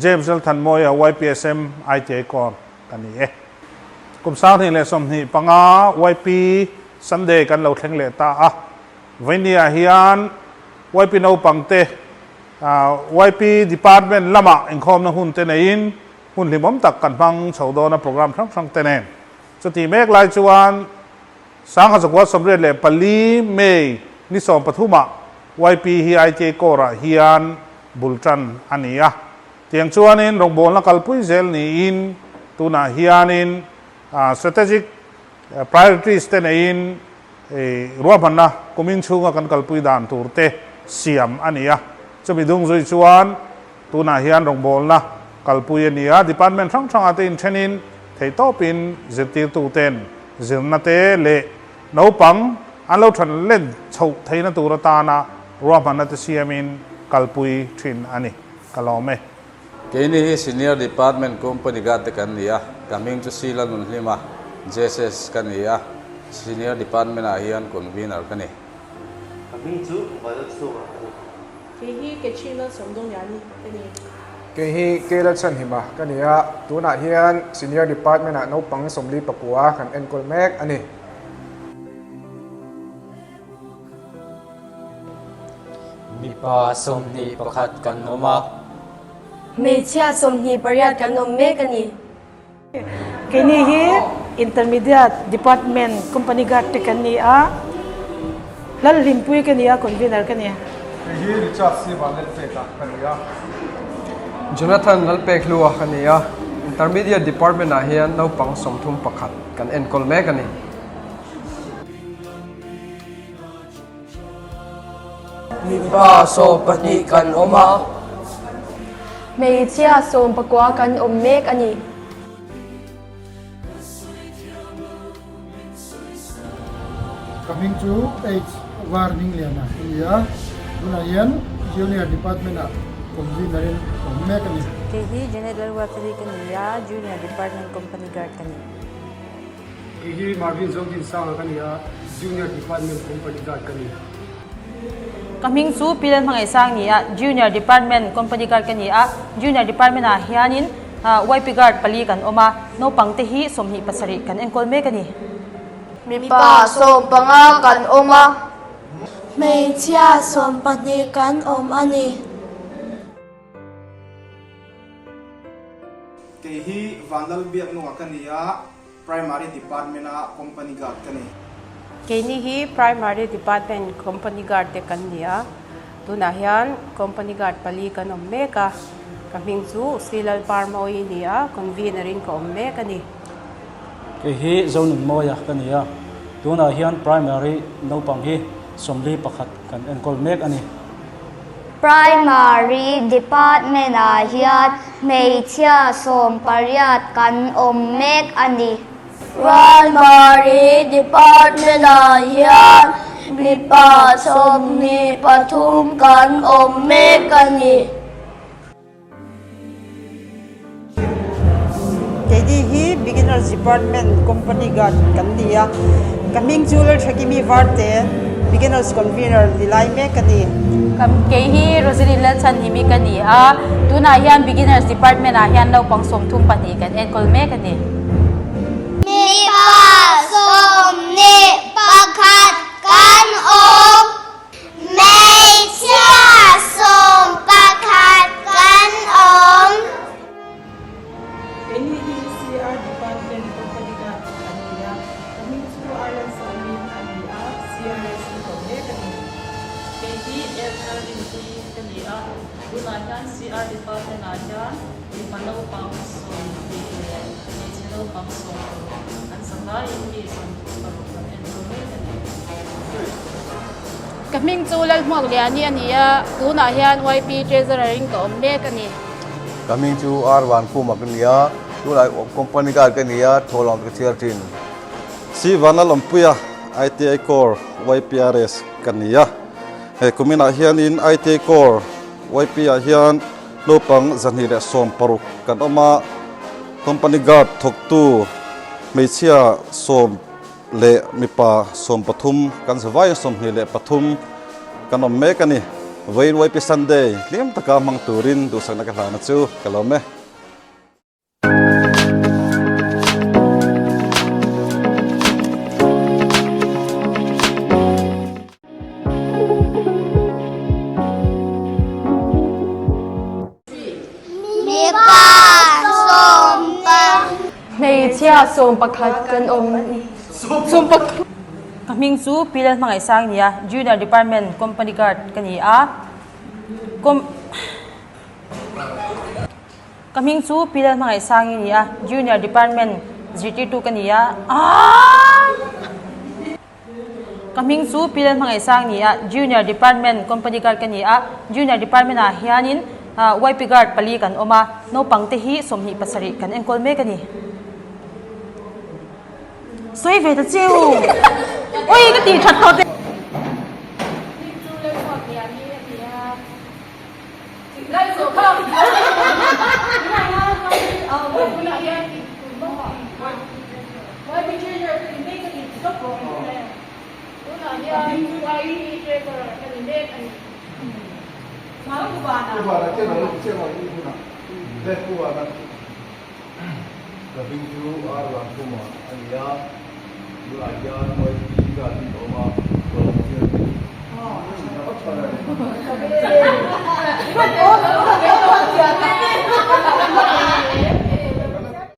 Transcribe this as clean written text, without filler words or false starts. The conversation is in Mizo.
James Lalthanmawia YPSM ITI Corps ka ni e. Kum 2025 YP Sunday kan lo thleng leh ta a, Vainia hian YP naupang te YP Department lamah inkhawmna hun te neiin hun hlimawm tak kan hmang chho dawn a program hrang hrang te nen. Chuti mek lai chuan 1984 May ni 13 ah YP hi ITI Corps ah hian bul tan a ni a. Tiang chuanin rawngbawlna kalpui zel niin tunah hianin strategic priorities te neiin ruahmanna kumin chhunga kan kalpui dan tur te siam a ni a. Chumi dung zui chuan tunah hian rawngbawlna kalpui a ni a, department hrang hrangah te inthenin theihtawpin zirtirtuten zirna te leh naupang an lo than len chhoh theihna tur atana ruahmanna te siamin kalpui thin a ni. Ka lawm e. Keini hi Senior Department Company Guard te kan ni a, ka hming chu Sila Nunhlima, JSS ka ni a, Senior Department ah hian Convener ka ni. Ka hming chu Violet Chhunga ka ni. Kei hi Ketchhi Lalsawmdawngani ka ni. Kei hi K Lalchhanhima ka ni a, tunah hian Senior Department ah naupang 49 kan enkawl mek a ni. Mipa 21 kan awm a. Hmeichhia 28 kan awm mek a ni. Keini hi Intermediate Department Company Guard te kan ni a, Lalhlimpui ka ni a, Convener ka ni. Kei hi Richard C. Vanlalpeka ka ni a. Jonathan Lalpekhlua ka ni a, Intermediate Department ah hian naupang 31 kan enkawl mek a ni. Mipa 12 kan awm a. Hmeichhia 19 kan awm mek a ni. Ka hming chu H Var Hmingliana a ni a, tunah hian Junior Department ah convener in ka awm mek a ni. Kei hi Janet Lalruatfeli ka ni a, Junior Department Company Guard ka ni. Kei hi Marvin Zodinsanga ka ni a, Junior Department Company Guard ka ni. Ka hming chu Pi Lalhmangaihsang ni a, Junior Department Company Guard ka ni a. Junior Department ah hianin YP Guard pali kan awm a, naupang te hi 27 kan enkawl mek a ni. Mipa 15 kan awm a. Hmeichhia 12 kan awm a ni. Kei hi Vanlalbiaknunga ka ni a, Primary Department a Company Guard ka ni. Keini hi Primary Department Company Guard te kan ni a, tunah hian Company Guard pali kan awm mek a, ka hming chu Silal Parmawi ni a, Convener in ka awm mek a ni. Kei hi Zonunmawia ka ni a, tunah hian Primary naupang hi 41 kan enkawl mek a ni. Primary Department ah hian hmeichhia 18 kan awm mek a ni. Primary Department ah hian mipa 23 kan awm mek a ni. Keini hi Beginners Department Company Guard kan ni a, ka hming chu Lalthakimi Varte, Beginners Convener ni lai mek ka ni. Kei hi Rosaline Lalchhanhimi ka ni a, tunah hian Beginners Department ah hian naupang 32 kan enkawl mek a ni. Mipa 21 kan awm. Hmeichhia 11 kan awm. Keini hi CR Department Company Guard kan ni a, ka hming chu Arlan Sangmin a ni a, CRS in ka awm mek a ni. Kei hi Elthar Rinpui ka ni a, tunah hian CR Department ah hian mipa naupang 20 leh hmeichhe naupang 60 an zavaiin mi 36 kan enkawl mek a ni. Ka hming chu Lalhmuakliani a ni a, tunah hian YP Treasurer in ka awm mek a ni. Ka hming chu R Vankhuma ka ni a, tunah Company Guard ka ni a, thawhlawm ka chhiar thin. C Vanlalawmpuia, ITI Corps, YPRS ka ni a, he kuminah hianin ITI Corps, YP ah hian naupang 116 kan awm a, Company Guard thawktu hmeichhia 10 leh mipa 13 kan zavaiin 23 kan awm mek a ni. Vawiin YP Sunday hlim taka hmang turin duhsakna ka hlana chu ka lawm e. Mipa Hmeichhia 11 kan awm a ni. Ka hming chu Pi Lalhmangaihsang nia, Junior Department Company Guard ka ni a. Com Ka hming chu Pi Lalhmangaihsangi ni a, Junior Department zirtirtu ka ni a. Aaaa! Ka hming chu Pi Lalhmangaihsang ni a, Junior Department Company Guard ka ni a. Junior Department ah hianin YP Guard pali kan awm a, naupang te hi 27 kan enkawl mek a ni. Sawi ve ta che u! Ui ka tih that tawh te. Ka hming chu Ar Vankhuma a ni a, tunah hian YP Garden a awm a, volunteer ka ni.